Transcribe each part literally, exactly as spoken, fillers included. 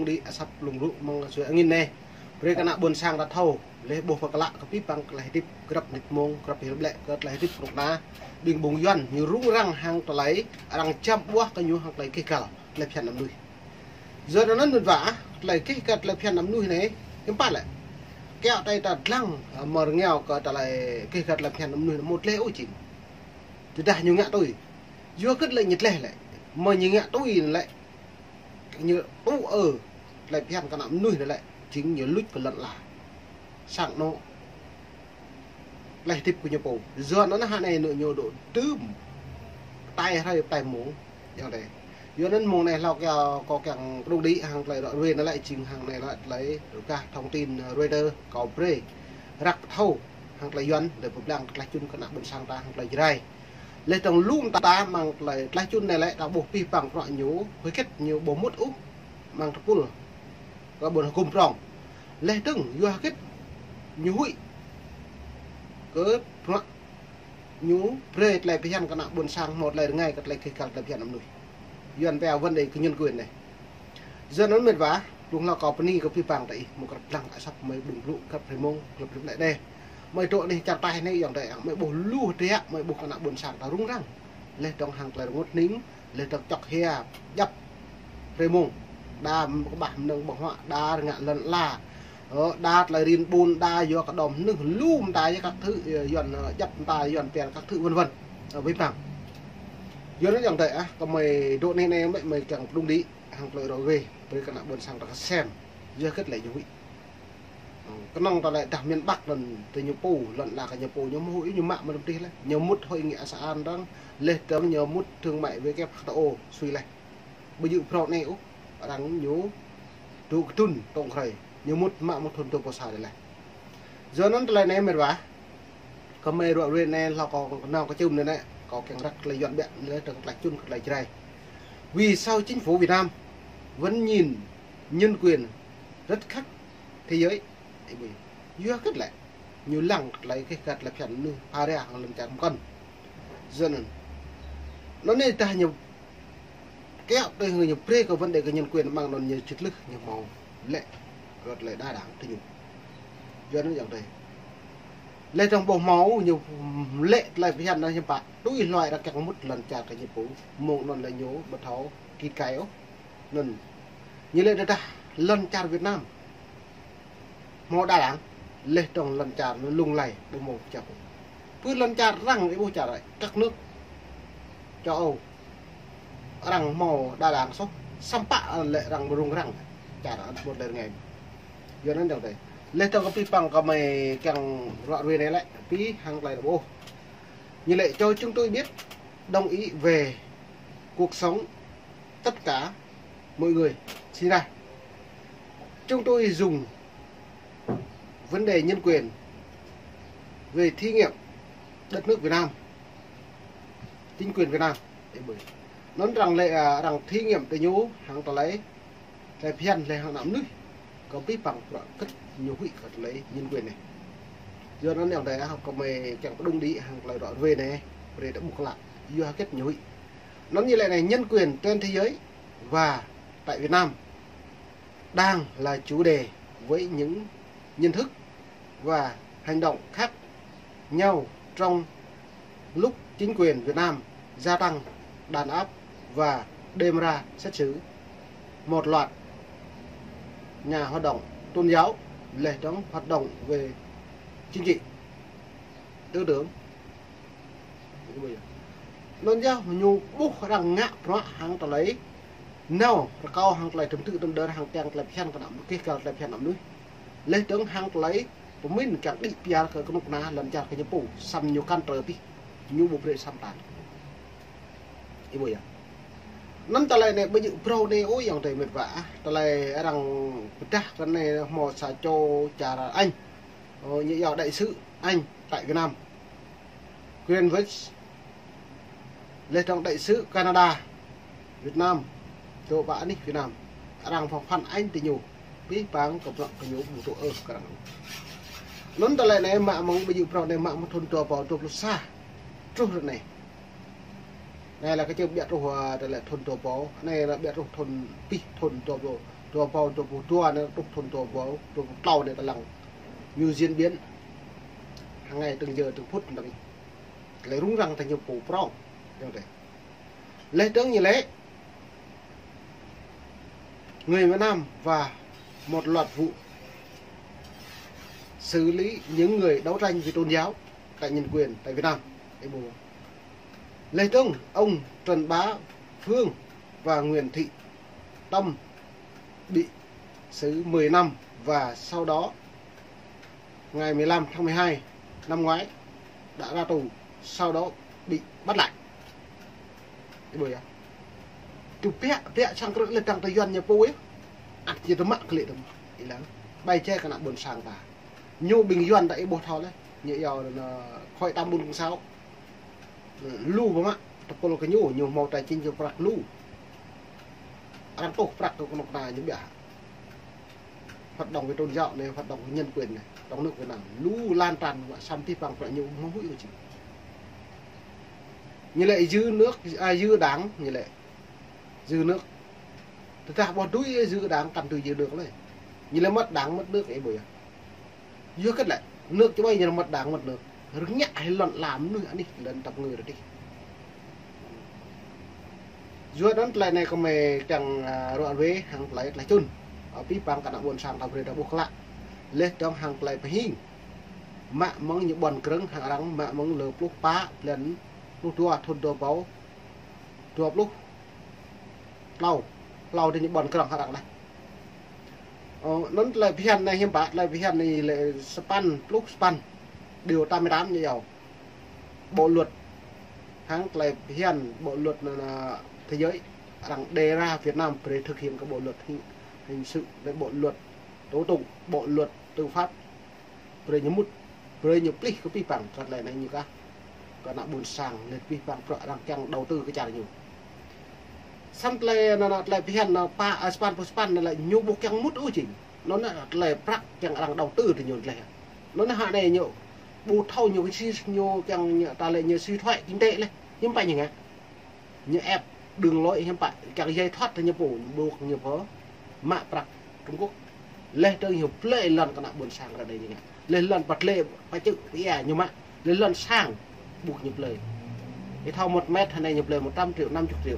Đĭ asăp lung rŭ mơ̆ng sui angin anai. Brơi kơ ană ƀôn sang ta thâo, laih ƀuh pơklă kơ abih bang tơlơi hơdip grăp mơnit mông, grăp hil ƀlĕ kơ tơlơi hơdip kơnuk kơna ƀing ƀing Yuan, ñu rŭng răng hăng tơlơi arăng čăm ƀuah kơ ñu hăng tơlơi gêh gal tơlơi phiăn ană mơnuih. Yua anŭn mơ̆n wa, tơlơi gêh gal tơlơi phiăn ană mơnuih anai, hiư̆m pă lĕ. Kiăo tơlơi ta lăng, ơ, mơ̆ rơngiao kơ tơlơi gêh gal tơlơi phiăn ană mơnuih anŭn mơ̆ tơlơi ôh jing. Tơdah ñu ngă tui. Yua hơget lĕ ñu tơlơi lĕ. Mơ̆ ñu ngă tui lĕ. Ñu tŭ ơ, tơlơi phiăn kơ ană mơnuih anŭn lĕ, jing ñu luč kơ lŏn ala. Sang anŏ, tơlơi hơdip kơ ñu pô. Yua anŭn hă anai anŏ ñu dŏ tơm. Tai hrơi tai mông, yua anŭn. Yua anŭn mông anai hlâo kơ kâo kiăng pơdŏng đĭ hăng tơlơi ră ruai anŭn lĕ, jing hăng anai lĕ tơlơi rơkah thông tin Reuters kâo brơi. Răk pơthâo, hăng tơlơi Yuan, tơlơi pơblang tơlơi čun kơ ană ƀôn sang ta hăng tơlơi Jrai. Laih dơ̆ng lu mơta mơ̆ng tơlơi tơlơi čun anai lĕ ta ƀuh abih bang prăk ñu, hơi kĕt ñu ƀu mŭt ôh mơ̆ng tơpul. Kơ ƀôn hơgŭm prong. Laih dơ̆ng yua hơget ñu huĭ kơ prăk ñu brơi tơlơi phiăn kơ ană ƀôn sang hmâo tơlơi rơngai kơ tơlơi gêh gal tơlơi phiăn ană mơnuih. Yuan pia vấn đề kơ nhân quyền anai. Yua anŭn mơ̆n wa, blung hlâo kâo bơni kơ abih bang ta ih, mơ̆ grăp lăng asăp mơi blung blŭ grăp hrơi mông, grăp hrơi ƀlĕ anai. Mơi dŏ anai čar taih anai yŏng tơi ang, mơi ƀuh lu hơdră, mơi ƀuh kơ ană ƀôn sang ta rŭng răng. Laih dơ̆ng hăng tơlơi rơngot hning, laih dơ̆ng čŏk hia, djăp hrơi mông. Đa kơƀah mơnơ̆ng ƀơ̆ng huă, đa rơngă lŏn ala. Ơ, đa tơlơi rin ƀun, đa yua kơ đom hơnưh, lu mơta yua các thứ, ơ, Yuan, ơ, djăp mơta Yuan pia các thứ vân vân. Ơ, abih bang. Yua anŭn yŏng tơi ah, kơ mơi dŏ anai anai mơi, mơi kiăng pơdŏng đĭ. Hăng tơlơi ră ruai, brơi kơ ană ƀôn sang ta kơsem. Yua hơget lĕ ñu huĭ. Kơnơ̆ng tơlơi dah miền Bắc anŭn tơ ñu pô, lŏn ala kơ ñu pô, ñu mŭt huĭ ñu mă mơ̆n tih laih. Ñu mŭt hội nghị ASEAN dơ̆ng, laih dơ̆ng ñu mŭt thương mại W T O sui laih. Ƀu djơ̆ phrâo anai ôh, arăng ñu dŏ kơdŭn tŏng hrơi, ñu mŭt mă mŭt thun tơ pô sa dih laih. Yua anŭn tơlơi anai mĕt wa. Kơ mơi ră ruai anai hlâo kâo kơnao kơ čum anai anai, kâo kiăng răk tơlơi Yuan ƀiă, tơlơi dơ̆ng tơlơi čun kơ tơlơi Jrai. Vì sao chính phủ Việt Nam vẫn nhìn nhân quyền rất khác thế giới? Ơ ƀơi. Yua hơget lĕ. Ñu lăng tơlơi gêh gal tơlơi phiăn ană mơnuih pha rai hăng lŏn čar mơkŏn. Yua anŭn. Anŭn anai dah ñu kiăo tui hăng ñu brơi kơ vấn đề kơ nhân quyền mơ̆ng anŭn ñu čĭt lưh ñu hmâo lĕ kơ tơlơi đa đảng tơ ñu. Yua anŭn yŏng tơi. Laih dơ̆ng ƀu hmâo ñu lĕ tơlơi phiăn anŭn hiư̆m pă. Tui hluai arăng kiăng mŭt lŏn čar kơ ñu pô. Mơ̆ng anŭn lĕ ñu ƀu thâo kĭ kai ôh. Anŭn. Ñu lĕ tơdah lŏn čar Việt Nam hmâo đa đảng, laih dơ̆ng lŏn čar anŭn lung lay ƀu hmâo pơčah ôh. Pơ lŏn čar arăng ih ƀuh čar các nước châu Âu arăng hmâo đa đảng soh, samơ̆ lĕ arăng rŭng răng čar anŭn ƀu tơlơi rơngai. Yua anŭn yŏng tơi. Laih dơ̆ng kơ abih bang kơ mơi kiăng ră ruai anai lĕ, abih hăng tơlơi ƀuh. Ñu lĕ cho chúng tôi biết đồng ý về cuộc sống tất cả mọi người sinh ra. Chúng tôi dùng vấn đề nhân quyền về thí nghiệm đất nước Việt Nam, chính quyền Việt Nam. Anŭn arăng lĕ, à, arăng thí nghiệm tơ ñu hăng tơlơi tơlơi phiăn laih hăng ană mơnuih. Kơ abih bang prăk kĕt ñu huĭ kơ tơlơi nhân quyền anai. Yua anŭn yŏng tơi ah kơ mơi kiăng pơdŏng đĭ hăng tơlơi ră ruai anai. Brơi ta ƀuh klă. Yua hơget ñu huĭ. Anŭn ñu lĕ anai nhân quyền trên thế giới và tại Việt Nam đang là chủ đề với những nhận thức và hành động khác nhau trong lúc chính quyền Việt Nam gia tăng đàn áp và đem ra xét xử một loạt nhà hoạt động tôn giáo, laih dơ̆ng hoạt động về chính trị, tư tưởng. Anŭn yơh ñu ƀuh arăng ngă bruă hăng tơlơi nao rơkâo hăng tơlơi tơm tư̆ tơm đơr hăng kiăng tơlơi phiăn kơ ană mơnuih, gêh gal tơlơi phiăn ană mơnuih. Laih dơ̆ng hăng tơlơi pơmĭn kiăng đĭ pial kơ kơnuk kơna lŏn čar kơ ñu pô, samơ̆ ñu kăn trơ abih, ñu ƀu brơi samơ̆ tan. Ih ƀuh yơh. Anŭn tơlơi anai ƀu djơ̆ phrâo anai ôh yŏng tơi mĕt wa ah, tơlơi arăng pơdah kơ anai hmâo sa čô čar Anh. Ơ, ñu yua đại sứ Anh tại Việt Nam. Greenwich, laih dơ̆ng đại sứ Canada, Việt Nam, dŏ pơ anih Việt Nam. Arăng phỏng vấn Anh tơ ñu, abih bang kơ bruă kơ ñu ƀu dŏ ôh kơ arăng. Anŭn tơlơi anai mă mơ̆ng ƀu djơ̆ phrâo anai mă mơ̆ng thun dua rơbâo dua pluh sa truh ră anai. Anai lĕ kơ čơm ƀiă truh, à, tơlơi thun dua rơbâo, anai lĕ ƀiă truh thun abih thun dua rơbâo dua rơbâo dua pluh dua anai truh thun dua rơbâo dua pluh klâo anai tơlăng ñu diễn biến hàng ngày từng giờ từng phút anai. Lĕ rŭng răng tơ ñu pô prong. Yơh dêh. Lĕ dơ̆ng ñu lĕ người Việt Nam và một loạt vụ xử lý những người đấu tranh vì tôn giáo, cạnh nhân quyền tại Việt Nam. Ê bô. Lĕ dơ̆ng ông Trần Bá Phương và Nguyễn Thị Tâm bị xử mười năm và sau đó ngày mười lăm tháng mười hai năm ngoái đã ra tù, sau đó bị bắt lại. Ê bô yơh. Tŭ pĕk, pĕk sang krư̆ lĕ dăng tơ Yuan ñu pô yơh. Ăt ñu tơmă klĕ tơmă. Ih lăng. Bai jai kơ ană ƀôn sang ta. Ñu ƀing Yuan ta ih ƀuh thâo lĕ. Ñu yua anŭn khối tám bốn sáu. Lu ƀu mă, tơpul kơ ñu, ñu hmâo tài chính ñu prăk lu. Arăng tuh prăk kơ kơnuk kơna ñu ƀiă. Hoạt động về tôn giáo anai, hoạt động về nhân quyền anai, trong nước Việt Nam, lu lan tràn mă, samơ̆ pih păng prăk ñu hmâo huĭ kơ či. Ñu lĕ giữ nước, à, giữ đảng, ñu lĕ giữ nước. Tơdah ƀu dưi giữ đảng, kăn dưi giữ nước lĕ. Ñu lĕ mất đảng, mất nước, ê bô yơh. Yua kơ lĕ, nước čơƀai ñu lĕ mất đảng, mất nước. Rơngiă hĭ lŏn ala mơnuih anih lŏn tăp ngư rơdih. Yua anŭn tơlơi anai kơmơi kiăng, à, ruă ruê hăng tơlơi tơlơi čun. Ơ, pih păng kơ ană ƀôn sang ta brơi ta ƀuh klă. Lĕ dơ̆ng hăng tơlơi pơhing. Mă mơ̆ng ñu ƀuăn krơ̆ng hăng arăng, mă mơ̆ng lơ pluh pă, blan pluh dua, thun dua rơbâo dua pluh klâo, klâo dih ñu ƀuăn krơ̆ng hăng arăng lĕ. Ơ, anŭn tơlơi phiăn anai hiư̆m pă, tơlơi phiăn anai lĕ sapăn pluh sapăn, điều tám mươi tám ñu yua. Bộ luật hăng tơlơi phiăn, bộ luật anŭn, anŭn thế giới, arăng đề ra Việt Nam brơi thực hiện kơ bộ luật hình, hình sự, với bộ luật tố tụng, bộ luật tư pháp. Brơi ñu mŭt, brơi ñu plih kơ pih păng, kơ tơlơi anai ñu kah. Kơ ană ƀôn sang, lĕ pih păng prăk arăng kiăng đầu tư kơ čar ñu. Samơ̆ tơlơi anŭn, anŭn tơlơi phiăn anŭn pă, à, sapăn pluh sapăn anŭn lĕ ñu ƀu kiăng mŭt ôh jing. Anŭn anŭn tơlơi prăk kiăng arăng đầu tư tơ ñu tơlơi. Anŭn anŭn hă anai ñu ƀu thâo ñu kơ či ñu kiăng ñu ta lĕ ñu suy thoái kinh tế lĕ. Hiư̆m pă ñu ngă. Ñu ép đường lối hiư̆m pă, kiăng giải thoát tơ ñu pô, buộc ñu pô mă prăk Trung Quốc. Lĕ tơ ñu plơi lŏn kơ ană ƀôn sang ră anai ñu ngă. Lĕ lŏn pă tlê, pă čư̆, pă ia ñu mă. Lĕ lŏn sang buộc ñu plơi. Ih thâo một mét hă anai ñu plơi một trăm triệu, năm chục triệu.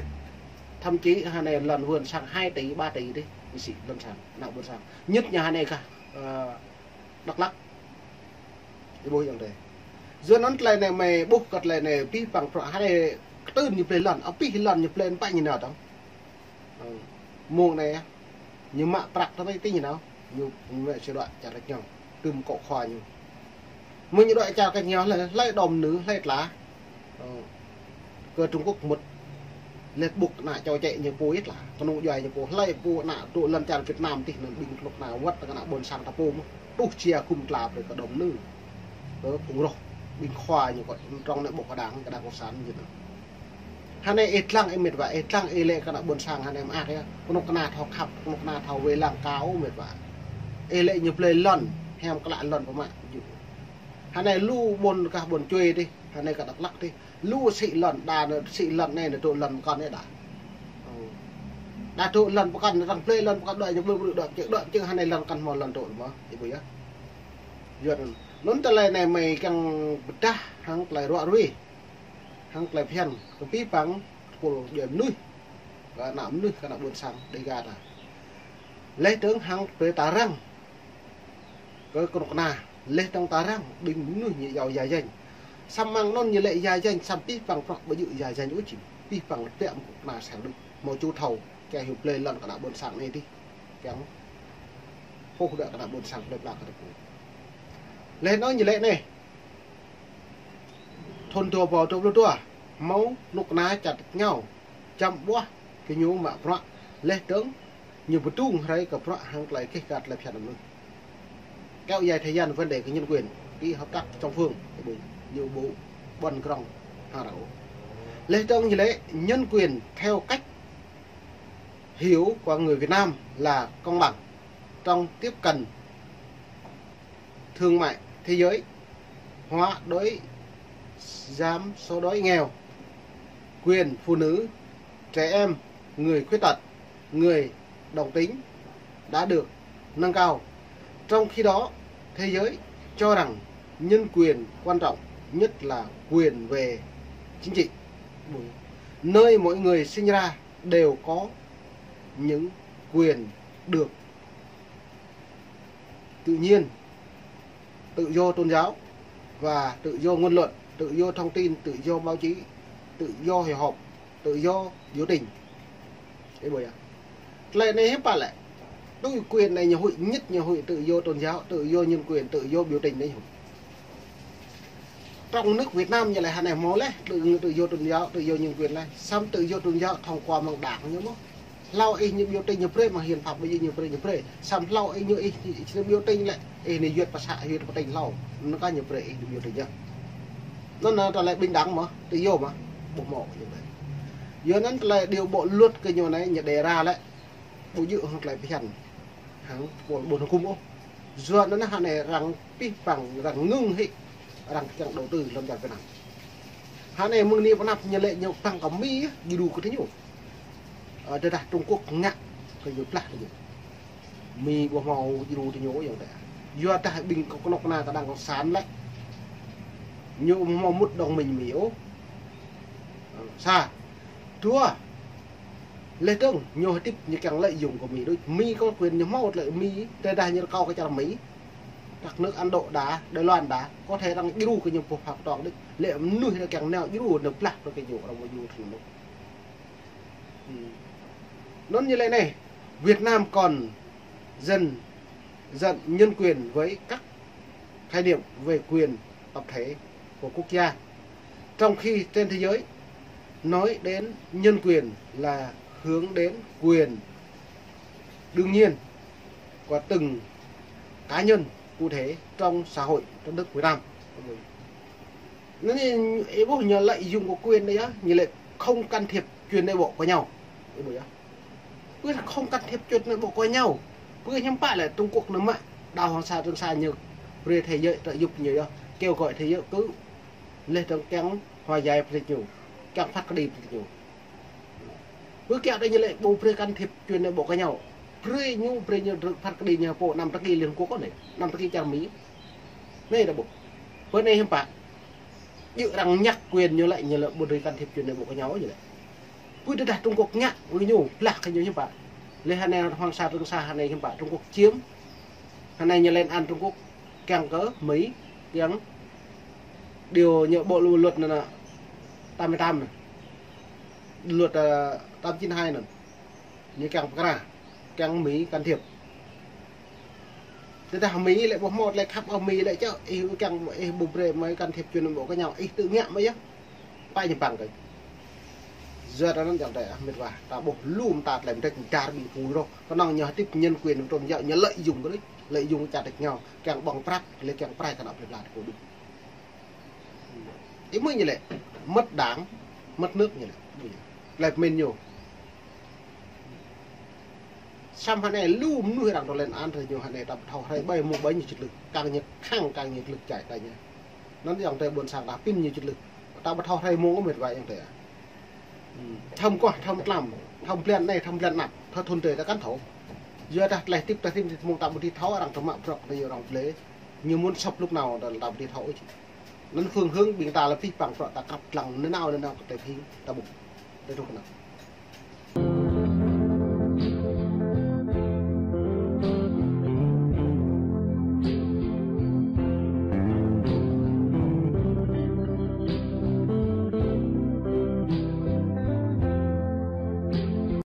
Thậm chí hă anai lŏn vườn sang hai tỷ, ba tỷ dih, ñu sĭ lŏn sang, ană ƀôn sang. Nhất ñu hă anai kah, ơ, Đắk Lắk. Ih ƀuh yơh dêh. Yua anŭn tơlơi anai mơi ƀuh kơ tơlơi anai pih păng prăk hă anai kơtưn ñu plơi lŏn, ơ pih lŏn ñu plơi pă ñu nao tŏng. Ơ, mơ̆ng anai, ñu mă prăk tơlơi tih ñu nao, ñu, ñu mă sĭ đuaĭ čar kơ ñu, tơm kŏ khua ñu. Mơ̆ng ñu đuaĭ čar kơ ñu hlơi, hlơi đom nư, hlơi tla. Ơ, kơ Trung Quốc mŭt. Lĕ ƀuh ană čô čĕ ñu pô yơh tla. Kơnung djuai ñu pô. Hlơi pô ană tŭ lŏn čar Việt Nam tih anŭn ƀing kơnuk kơna wơ̆t kơ ană ƀôn sang ta pô mơ̆n. Tuh sia khum tla brơi kơ đom nư. Kơ phung roh. Ƀing khua ñu kơ trong anai ƀuh kơ đảng, kơ đảng cộng sản ñu anŭn. Hă anai ih lăng ih mĕt wa, ih lăng ih lĕ kơ ană ƀôn sang hă anai mơak yơh. Kơnuk kơna thâo khăp, kơnuk kơna thâo wai lăng kâo mĕt wa. Ih lĕ ñu plơi lŏn, hiam klă lŏn pơmă. Hă anai lu ƀôn kah ƀôn Čuê dih, hă anai kơ Đắk Lắk dih. Lu sĭ lŏn, đa anŭn sĭ lŏn anai anŭn tŭ lŏn pơkŏn anai đa. Ơ. Đa tŭ lŏn pơkŏn, arăng plơi lŏn pơkŏn đuaĭ ñu ƀu ƀu đuaĭ čư̆, đuaĭ čư̆ hă anai lŏn kăn hmâo lŏn tŭ mơ̆n, ih ƀuh yơh. Yua anŭn. Anŭn tơlơi anai mơi kiăng pơdah hăng tơlơi ruă ruê. Hăng tơlơi phiăn, kơ pih păng, tơpul djuai mơnuih. Kơ ană mơnuih, kơ ană ƀôn sang, Dêga ta. Lĕ dơ̆ng hăng brơi ta răng. Kơ kơnuk kơna, lĕ dơ̆ng ta răng, ƀing mơnuih ñu yua ya janh. Samơ̆ mơ̆ng anŭn ñu lĕ ya janh, samơ̆ pih păng prăk ƀu djơ̆ ya janh ôh jing. Pih păng lĕ pĕ mơ̆ng kơnuk kơna sang đôč. Hmâo ču thâo, kiăng hyu plơi lŏn kơ ană ƀôn sang anai dih. Kiăng pô đuaĭ kơ ană ƀôn sang plơi pla kơ tơpul. Lĕ anŭn ñu lĕ anai. Thun dua rơbâo dua pluh dua, hmâo kơnuk kơna čar tơ̆k ngao, čăm ƀuah kơ ñu mă bruă, lĕ dơ̆ng ñu pơdrŭng hrơi kơ bruă hăng tơlơi keh kăt tơlơi phiăn mơnuih. Kéo dài thời gian vấn đề kơ nhân quyền, ký hợp tác song phương, ñu ƀu ƀuăn krong hăng arăng ôh. Lĕ dơ̆ng ñu lĕ nhân quyền theo cách hiểu của người Việt Nam là công bằng trong tiếp cận thương mại thế giới, xóa đói, giảm số đói nghèo, quyền phụ nữ, trẻ em, người khuyết tật, người đồng tính, đã được nâng cao. Trong khi đó, thế giới cho rằng nhân quyền quan trọng nhất là quyền về chính trị. Nơi mỗi người sinh ra đều có những quyền được tự nhiên, tự do tôn giáo và tự do ngôn luận, tự do thông tin, tự do báo chí, tự do hội họp, tự do biểu tình. Ih ƀuh yơh. Tơlơi anai hiư̆m pă lĕ? Tui quyền anai ñu huĭ, nhất ñu huĭ tự do tôn giáo, tự do nhân quyền, tự do biểu tình anai ñu huĭ. Trong nước Việt Nam ñu lĕ hơnai hmâo laih, tự, tự do tôn giáo, tự do nhân quyền laih. Samơ̆ tự do tôn giáo thông qua mơ̆ng đảng ñu mơ̆n. Hlâo ih ñu biểu tình ñu brơi, mơ̆ng hiến pháp ƀu djơ̆ ñu brơi, ñu brơi. Samơ̆ hlâo ih ñu ih, ih, ih biểu tình lĕ, ih anai duyệt pơsă, duyệt pơtĭng hlâo. Anŭn kah ñu brơi ih ñu biểu tình yơh. Anŭn, anŭn tơlơi bình đẳng mơ̆n, tự do mơ̆n, ƀu hmâo ñu brơi. Yua anŭn tơlơi điều bộ luật kơ ñu anai, ñu đề ra lĕ, ƀu djơ̆ hăng tơlơi phiăn hăng pôl ƀôn hơkŭm ôh. Yua anŭn hơnai arăng pih păng, arăng ngưng hĭ, arăng kiăng đầu tư lŏm čar Việt Nam. Hơnai mơ̆ng anai pơ anăp ñu lĕ ñu păng kơ Mi djru kơ tơ ñu. Ơ, tơdah Trung Quốc ngă kơ ñu blah tơ ñu. Mi ƀu hmâo djru tơ ñu yơh tơ. Yua dah ƀing kơnuk kơna kơ đảng cộng sản lĕ, ñu ƀu hmâo mŭt đồng minh Mi ôh. Ơ, sa. Dua, laih dơ̆ng, ñu hơdip ñu kiăng lợi dụng kơ Mi đôč. Mi có quyền ñu hmâo tơlơi Mi, tơdah ñu rơkâo kơ čar Mi. Các nước Ấn Độ đa, Đài Loan đa, có thể arăng djru kơ ñu boh pha pơtong đôč. Lĕ mơnuih arăng kiăng nao djru, nao blah brơi kơ ñu, arăng ƀu djru tơ ñu. Ừm. Anŭn ñu lĕ anai, Việt Nam còn dần dần nhân quyền với các khái niệm về quyền tập thể của quốc gia. Trong khi trên thế giới, nói đến nhân quyền là hướng đến quyền đương nhiên của từng cá nhân cụ thể trong xã hội đất nước Việt Nam. Anŭn ñu, ih ƀuh ñu lợi dụng kơ quyền anai yơh, ñu lĕ không can thiệp chuyện nội bộ của nhau. Ih ƀuh yơh. Pơ không can thiệp chuyện nội bộ của nhau. Pơ hiư̆m pă lĕ Trung Quốc nao mă đảo Hoàng Sa Trường Sa ñu, brơi thế giới trợ giúp ñu yơh, kêu gọi thế giới cứ laih dơ̆ng kiăng hòa giải brơi ñu, kiăng phat kơđi brơi ñu. Pơ kiăng đơi ñu lĕ ƀu brơi can thiệp chuyện nội bộ của nhau. Brơi ñu, brơi ñu phat kơđi ñu pô năm tơki Liên Hợp Quốc anai, năm tơki čar Mi. Anai dah ƀuh. Pơ anai hiư̆m pă? Djơ̆ arăng nhắc quyền ñu lĕ, ñu lĕ ƀu brơi can thiệp chuyện nội bộ của nhau ñu lĕ. Pơ tơdah Trung Quốc ngă kơ ñu, blah kơ ñu hiư̆m pă? Laih hơnai Hoàng Sa Trường Sa hơnai hiư̆m pă? Trung Quốc chiếm. Hơnai ñu lên án Trung Quốc kiăng kơ Mi, kiăng điều ñu bộ lu-, luật anŭn, anŭn, tám mươi tám anŭn. Luật, ơ, tám chín hai anŭn. Ñu kiăng pơkra, kiăng Mi can thiệp. Tơdah Mi lĕ ƀu hmâo tơlơi khăp ôh, Mi lĕ čơ, ih kiăng, ih ƀu brơi Mi can thiệp chuyện nội bộ của nhau, ih tự ngă mơ̆ yơh. Pă ñu păng kơ. Yua anŭn yơh tơ, ah, mĕt wa, ta ƀuh lu mơta tơlơi mơdrĕč dar ƀing phu rŏh. Kơnơ̆ng ñu hơdip nhân quyền tôn giáo, ñu lợi dụng kơ đôč, lợi dụng čar tĕk ñu, kiăng ƀơ̆ng prăk, lĕ kiăng pơrai kơ ană plơi pla tơkô đôč. Ih ƀuh ñu lĕ, mất đảng, mất nước ñu lĕ. Tơlơi pơmĭn ñu. Samơ̆ hơnai lu mơnuih arăng dŏ lên án tơ ñu hơnai ta ƀu thâo hrơi ƀơi mông ƀơi ñu čĭt lưh. Kiăng ñu khăng, kiăng ñu čĭt lưh čai ta ñu. Anŭn yơh tơ ƀôn sang ta pĭn ñu čĭt lưh. Ta ƀu thâo hrơi mông ôh mĕt wa yơh tơ. Ừm, thăm kuah, thăm tlam, thăm blan anai, thăm blan anăp, thâo thun tơi ta kăn thâo. Yua dah tơlơi tip ta tip mông ta ƀu dưi thâo, arăng tơmă brŏk tơ ñu arăng blơi. Ñu muốn sập lúc nào ta, ta ƀu dưi thâo ôh čĭ. Anŭn phương hướng ƀing ta lĕ pih păng brŏk ta krăp lăng nanao nanao kơ tơlơi phi ta ƀuh. Tơlơi truh kơ anŭn.